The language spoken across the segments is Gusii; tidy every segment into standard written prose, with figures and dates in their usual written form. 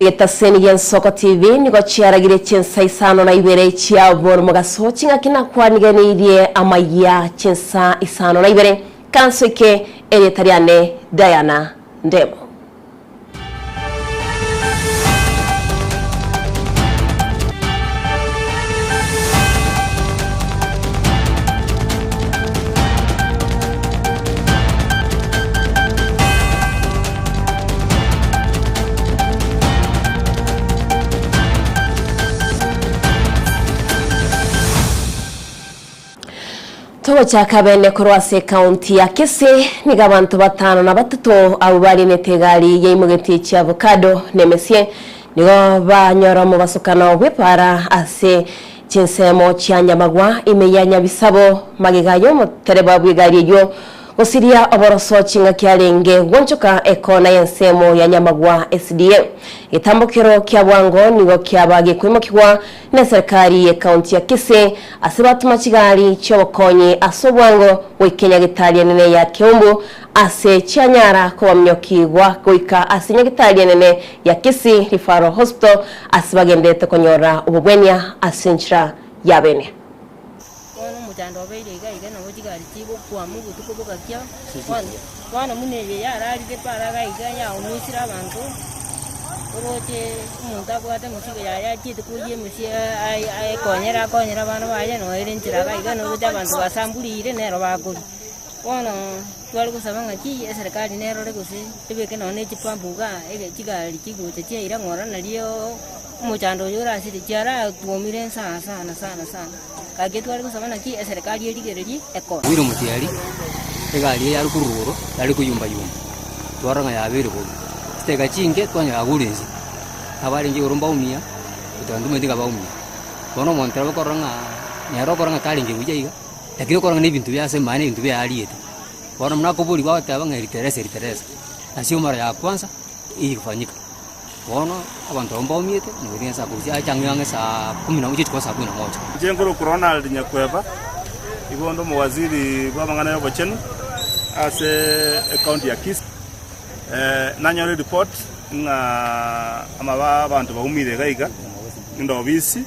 Egetaseni gi'Ensoko TV nigo chiaragire chinsa isano na ibere chia borumogaso ching'aki nakwanigeneirie amayia chinsa isano na ibere kansoike erieta riane Diana Ndemo. Togochaka bene korwa ase ekaunti ya Kisii, nigo abanto batano na batato abwo barinete egari yaimogetie chiavocado na emesie nigo banyora omobasokano bw'epaara ase chinsemo chia Nyamagwa ime ya Nyabisabo magega y'omotereba bw'egari eyio Gosiria oboroso chingaki arenge gwonchoka ekona y'ensemo ya Nyamagwa SDA. Egetambokero kia bwango nigo kiaba gekoimokigwa neserikari y'ecounty ya Kisii ase batoma chigari chiobokonyi ase obwango goika enyagitari enene ya Keumbu ase chianyara kobaminyokigwa goika ase enyagitari enene ya Kisii Referral Hospital ase bagenderete konyora obobwenia ase enchera yabene. Bono omochando obeire iga iga nabo chigari chigokwama obotuko bogakia, bono bono buna eye yararire para iga iga yaumisire abanto, oroche omonto abwate emesigo yaye achiete koyia emesie aye aekonyere akonyere abana baye noyo ere nchera iga iga noroche abanto basamburire nero bakoria. Bono tware gosaba ng'aki eserekari nerore gose ebeke nonye ne chipampu igaa ege chigari chigocha chiaira ng'ora nario omochando oyo orasire chiaratwomire sana sana sana sana. Gaki tware gosaba naki eserekari erigererie ekore. Oire omotiari, egari eye yare korwa rogoro, yare koyumba-yumba, twarora ng'a yabeire bobe. Chidakika chinke twanyora agure inse, abarenge igoro mbaumia, goika ntomanyeti ng'a baumia. Bono omonto nabo okorora ng'a nere okorora ng'a tarenge buya iga, lakini okorora ng'a na ebinto bia ase maana ebinto biaye ariete. Bono buna akoborigwa agoteba ng'a eriteresa eriteresa, na sio mara ya kwanza ilifanyika. Bono abanto abwo mbaumiete, na goika Nyasae akorusia ache ang'e ang'e saa kumi na moja chikwa saa kumi na moja. Inche nkorokwa Ronald Nyakweba, igo onde omowaziri bw'amang'ana y'obochenu ase ecounty ya Kisii. Nanyora eripoti ng'a amaba abanto baumire iga iga inde obisi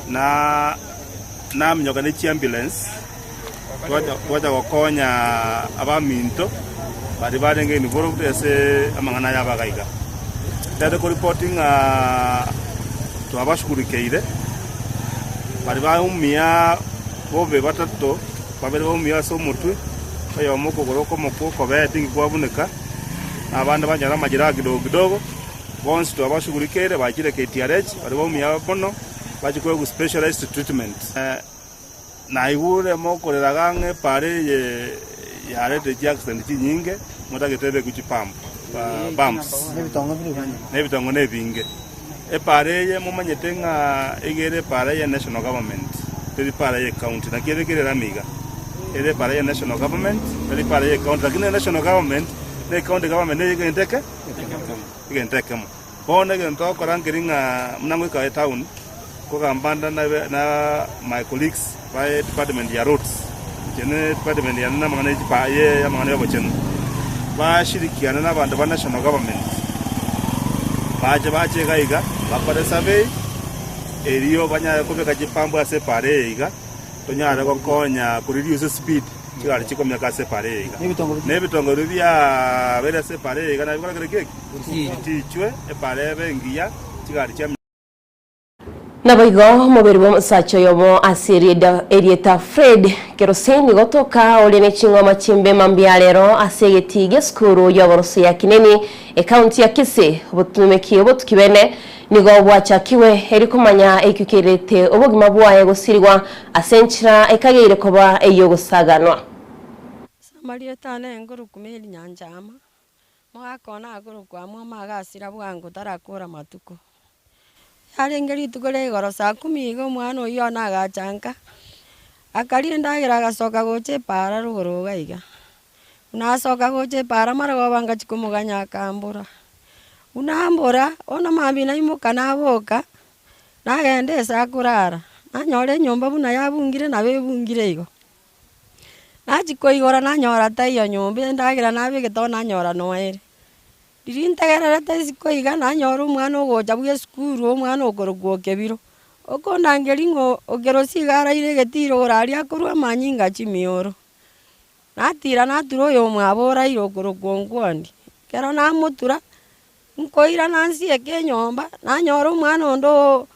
na naminyoka ne chiambulance Twacha gokonya abaminto baria barenge involved ase amang'ana aya abagaiga. Ntagete koripoti ng'a twabashugurikeire baria baumia bobe batato, babere baumia ase omotwe, oyomo okogoro okomo kwa okobee tinki kwabuneka, na abande banyora amajeraha kidogo kidogo, bonsi twabashugurikeire bachire KTRH, baria baumia mono bachie koegwa specialized treatment. Naigure mokoreraga ng'a epaara eye yarete chiaccident chinyinge, motagete ebekwe chipump, bumps, na ebitongo nebinge. Epaara eye momanyete ng'a iga ere epaara ye national government, teri paara ye county. Naki ebekire erami iga, ere epaara ye national government, tari paara ye county, lakini national government na ecounty government na egento eke, egento ekemo. Bono egento togokora nkeri ng'a buna ngoika etown, nkogamba nde nabe na my colleagues ba edepartment ya roads, inche ne department yane na amang'ana ye chipa ye amang'ana y'obochenu, bashirikiane na abanto ba national government, bache bache iga iga, bakore survey, erio banyare kobeka chipambu ase epaara eye iga, tonyare gokonya ko reduce speed. Chigari chikominyoka ase epaara eye iga, na ebitongo biria biabeire ase epaara eye iga nabikore kere ki? Bitichwe, epaara ebe engiya, chigari chia. Naboigo omobere bw'omosacha oyomo ase erieta Fred Keroseni gotoka ore ne ching'oma chimbe mambia rero ase egetii gi'esukuru y'oboroso ya Kineni, ekaunti ya Kisii. Obotumeki obotuki bene Nigo bwachakigwe erio komanya ekio kerete obogima bwaye gosirigwa ase enchera ekageire koba ey'ogosaganwa. Ase amarieta ane nkorokwa Mary Nyanchama, omogaka one akorokwa Amwama agasira bwango tarakora matuko. Yarenge rituko ria igoro saa kumi iga omwana oyio one agacha nka, akaria endagera agasoka gocha epaara rogoro iga iga. Buna asoka gocha epaara marogoba ngachia komoganya akambora. Buna ambora, bono mambia naimoka naboka, nagenda ase akorara, nanyora enyomba buna yabungire nabo ebungire igo. Nachia koigora nanyora taiyo nyomba, endagera nabegete oo nanyora noere. Riria ntegererete isiko iga nanyora omwana ogocha bwa esukuru omwana okorokwa Okebiro, okondangeria ng'a okerosia iga araire egetiro igoro aria akorwa amanyinga chimioro. Natira natura oyomwabo oraire okorokwa Onkwandi, ekero namotura, nkoirana nsieke enyomba, nanyora omwana onde oo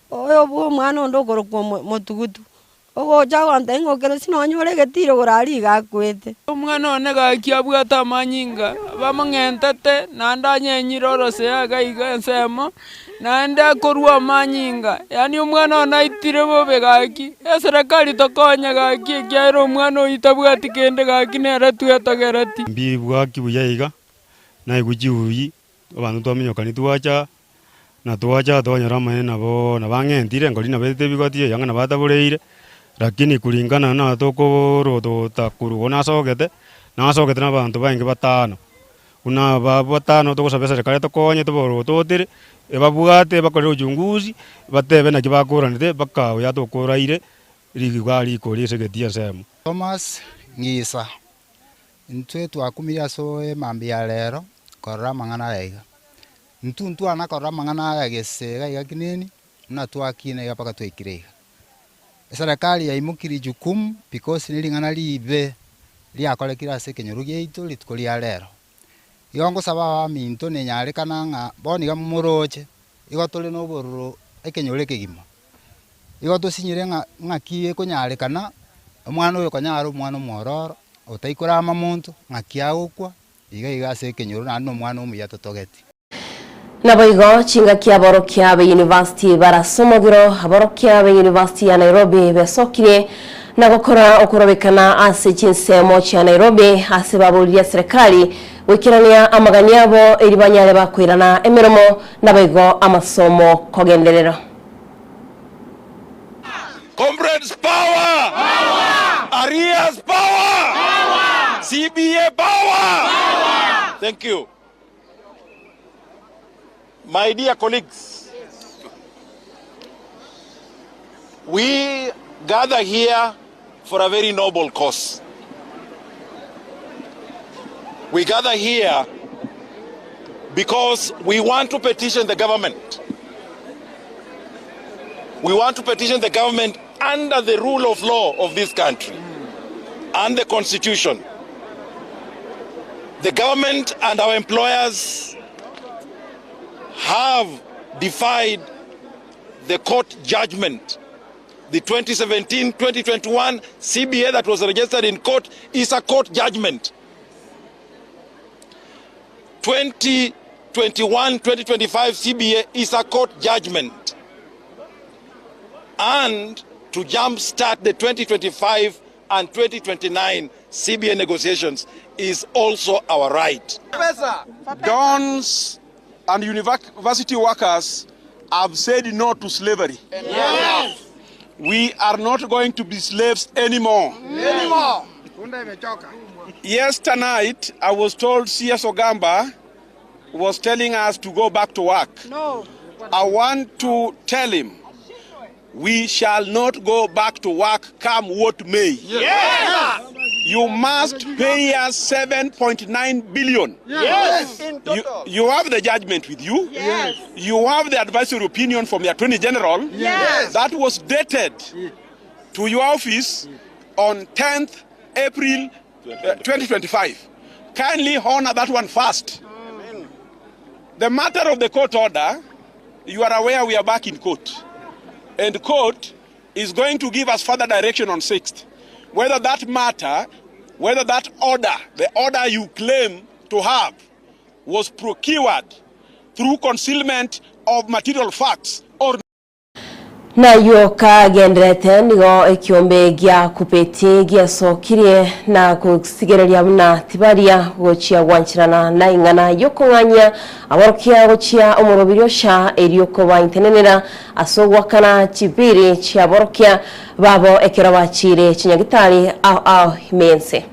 oyo bwa omwana onde okorokwa omo motugutu, ogocha ogontebia ng'a okerosia nonye ore egetiro igoro aria iga akwete. Omwana one gaki abwate amanyinga, bamong'entete, naende anyenyire orosea iga iga ensemo, naende akorua amanyinga, yaani omwana one aitire bobe gaki, eserekari tokonye gaki ekiagera omwana oyio tabwati kende gaki nere twetogereti. Mbibwaki buya iga, naigwe chiuyi, abanto twaminyokani twacha, na twacha twanyora amaene nabo nabang'entire nkori nabetete ebigoti eyanga nabataboreire, lakini kulingana na tokorotota korwa igo nasogete, nasogete na abanto baenge batano, buna aba batano togosaba eserekari etokonye tobarototere, ebabwate ebakorere uchunguzi, batebe naki bakoranete mpaka oyo atokoraire rigiga rikori ase egetii ensemo. Thomas Ng'isa, Intwe twakumirie ase emambia ya rero korora amang'ana aya iga. Intwe ntwana korora amang'ana aya gese iga iga kineni, buna twakina iga mpaka twaikire iga. Eserekari yaimokirie jukumu because ne ring'ana ribe riakorekire ase ekenyoro giaito rituko ria rero. Igo ngosaba abaminto nenyarekana ng'a bono iga momoroche, igo tore na obororo ekenyoro ekegima. Igo tosinyire ng'a ng'aki ekonyarekana, omwana oyo konya are omwana omwororo, otaikorama monto, ng'aki agokwa, iga iga ase ekenyoro naende na omwana omuya totogeti. Naboigo chingaki aborokia be university barasomogiro, aborokia be university ya Nairobi besokirie na gokora okorobekana ase chinsemo chia Nairobi ase baboririe eserekari goikerania amagani abo eri banyare bakoirana emeremo naboigo amasomo kogenderera. Comrades power! Power! Arrears power! Power! CBA power! Power! Thank you. My dear colleagues, we gather here for a very noble cause. We gather here because we want to petition the government. We want to petition the government under the rule of law of this country and the constitution. The government and our employers have defied the court judgment. The 2017-2021 CBA that was registered in court is a court judgment. 2021-2025 CBA is a court judgment. And to jumpstart the 2025 and 2029 CBA negotiations is also our right. Dons and university workers have said no to slavery. Yes. We are not going to be slaves anymore. Anymore. Yesterday night, I was told CS Ogamba was telling us to go back to work. No. I want to tell him we shall not go back to work come what may. Yes. You must pay us 7.9 billion. Yes. You, you have the judgment with you. Yes. You have the advisory opinion from the Attorney General. Yes. That was dated to your office on 10th April 2025. Kindly honor that one first. The matter of the court order, you are aware we are back in court. And court is going to give us further direction on 6th. Whether that matter, whether that order, the order you claim to have, was procured through concealment of material facts or Nayio kagendererete nigo ekiombe gia Kupeti giasokirie na gosigereria buna tibaria gochia gwancherana na ing'ana y'okong'anyia aborokia gochia omorobiri osha erio kobaintenenera ase ogoakana chibiri chi'aborokia babo ekero bachiire chinyagitari ao ao ime y'ense.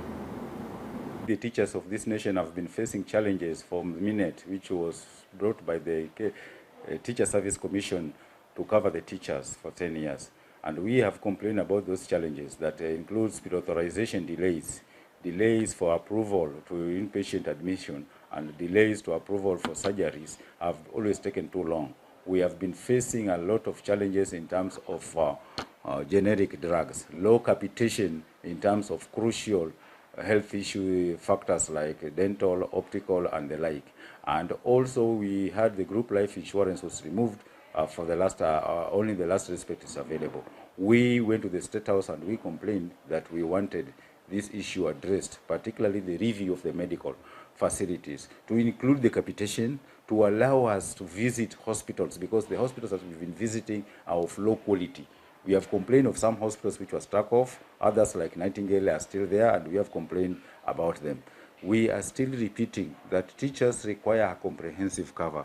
The teachers of this nation have been facing challenges from the minute which was brought by the Teacher Service Commission to cover the teachers for 10 years. And we have complained about those challenges that includes pre-authorization delays, delays for approval to inpatient admission, and delays to approval for surgeries have always taken too long. We have been facing a lot of challenges in terms of uh, uh, generic drugs, low capitation in terms of crucial health issue factors like dental, optical, and the like. And also we had the group life insurance was removed uh, for the last, uh, uh, only the last respect is available. We went to the State House and we complained that we wanted this issue addressed, particularly the review of the medical facilities, to include the capitation, to allow us to visit hospitals, because the hospitals that we've been visiting are of low quality. We have complained of some hospitals which were struck off, others like Nightingale are still there, and we have complained about them. We are still repeating that teachers require a comprehensive cover.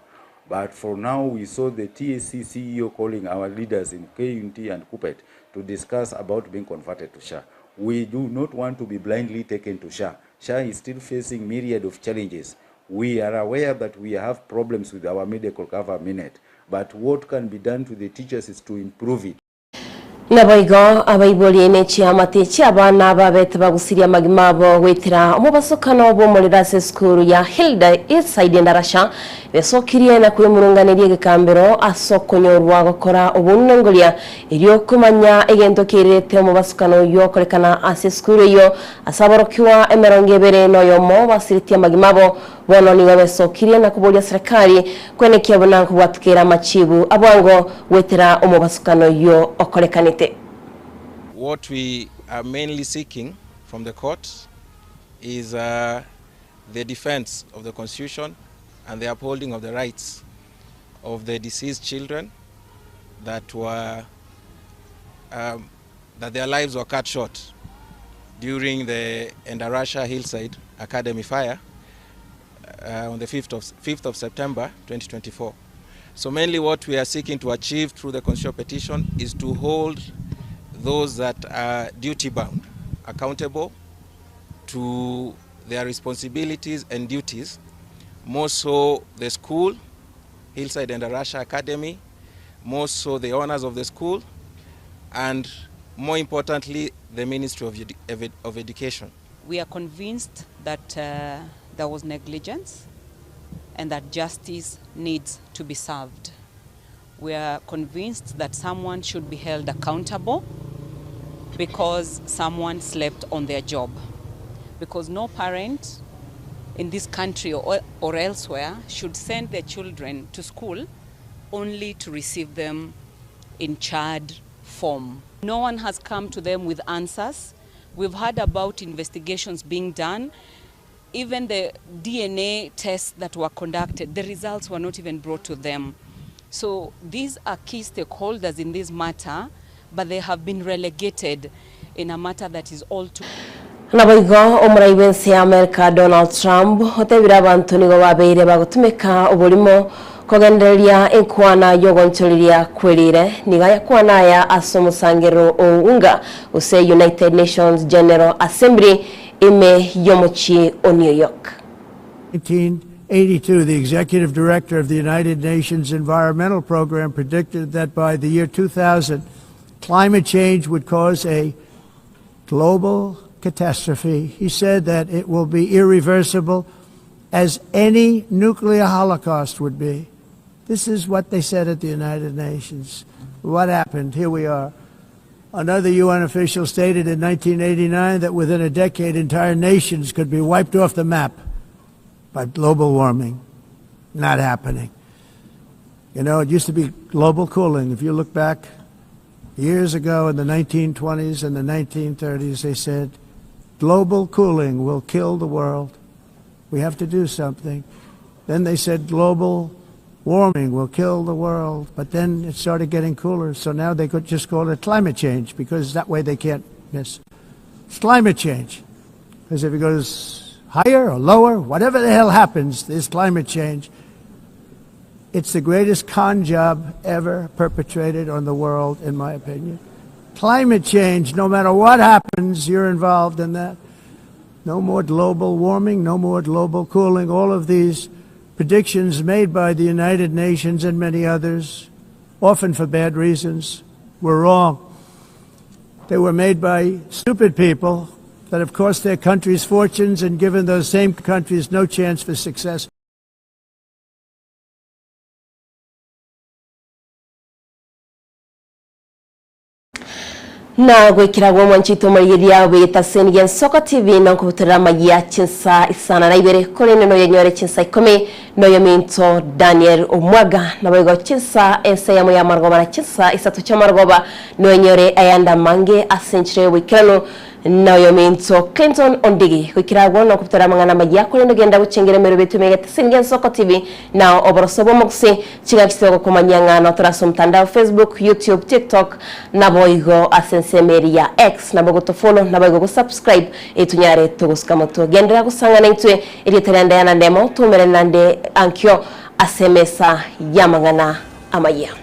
But for now, we saw the TSC CEO calling our leaders in KUNT and KUPPET to discuss about being converted to SHA. We do not want to be blindly taken to SHA. SHA is still facing myriad of challenges. We are aware that we have problems with our medical cover minute, but what can be done to the teachers is to improve it. Naboigo abaibori ne chiamate chi'abana babete bagusirie amagima abo goetera omobasokano bw'omorero ase esukuru ya Hilda Eastside Endarasha besokirie na kwemurunganeria egekambero ase okonyorwa gokora obonengoria erio komanya egento keirerete omobasokano oyio okorekana ase esukuru eyio ase aborokigwa emerongo ebere noyomo basiretie amagima abo Bono nigo besokirie na koboria serikali kwenekia buna nkobwatukeire amachibu a bwango goetera omobasukano oyio okorekanete. What we are mainly seeking from the court is the defense of the constitution and the upholding of the rights of the deceased children that were um, that their lives were cut short during the Endarasha Hillside Academy fire uh, on the 5th of, 5th of September 2024. So mainly what we are seeking to achieve through the constitutional petition is to hold those that are duty bound accountable to their responsibilities and duties, more so the school, Hillside Endarasha Academy, more so the owners of the school, and more importantly, the Ministry of, Edu of Education. We are convinced that uh, there was negligence and that justice needs to be served. We are convinced that someone should be held accountable because someone slept on their job. Because no parent in this country or, or elsewhere should send their children to school only to receive them in charred form. No one has come to them with answers. We've heard about investigations being done. Even the DNA tests that were conducted, the results were not even brought to them. So these are key stakeholders in this matter, but they have been relegated in a matter that is all too... Naboigo omorai bw'ense ya Amerika Donald Trump otebire abanto nigo babeire bagotumeka oborimo kogendereria enkwana y'ogonchoreria kwerire. Nigo ayakwana aya ase omosangerero o UNGA gose United Nations General Assembly ime y'omochie o New York. 1982, the executive director of the United Nations Environmental Program predicted that by the year 2000, climate change would cause a global catastrophe. He said that it will be irreversible as any nuclear holocaust would be. This is what they said at the United Nations. What happened? Here we are. Another UN official stated in 1989 that within a decade, entire nations could be wiped off the map by global warming. Not happening. You know, it used to be global cooling. If you look back years ago in the 1920s and the 1930s, they said global cooling will kill the world. We have to do something. Then they said global warming will kill the world. But then it started getting cooler, so now they could just call it climate change because that way they can't miss. It's climate change. Because if it goes higher or lower, whatever the hell happens, there's climate change. It's the greatest con job ever perpetrated on the world, in my opinion. Climate change, no matter what happens, you're involved in that. No more global warming, no more global cooling. All of these predictions made by the United Nations and many others, often for bad reasons, were wrong. They were made by stupid people that have cost their countries fortunes and given those same countries no chance for success. Na goikera gw'omwanchito omorigereria bw'egetaseni gia Nsoko TV na nkobutorera amayia chinsa isana na ibere korende noyenyore chinsa ikomi noyominto Daniel Omwaga naboigo chinsa ensa eyemo y'amarogoba na chinsa isato chi'amarogoba noyenyore ayande amange ase enchera y'oboikeranu Noyominto Clinton Ondigi, goikera agwo nokobutora amang'ana amayia, korende genda gochengera emerobio etume egeteseni gia Nsoko TV na oboroso bw'omogusii, chingaki chigokomanyia ng'a notore ase omotandao Facebook, YouTube, TikTok naboigo ase ensemo eria ya X. Nabo gotofollow naboigo gosubscribe etunyare togosuka motwe. Genderera gosang'ana intwe erieta ria Diana Ndemo, toumerane naende ankio ase emesa y'amang'ana amayia.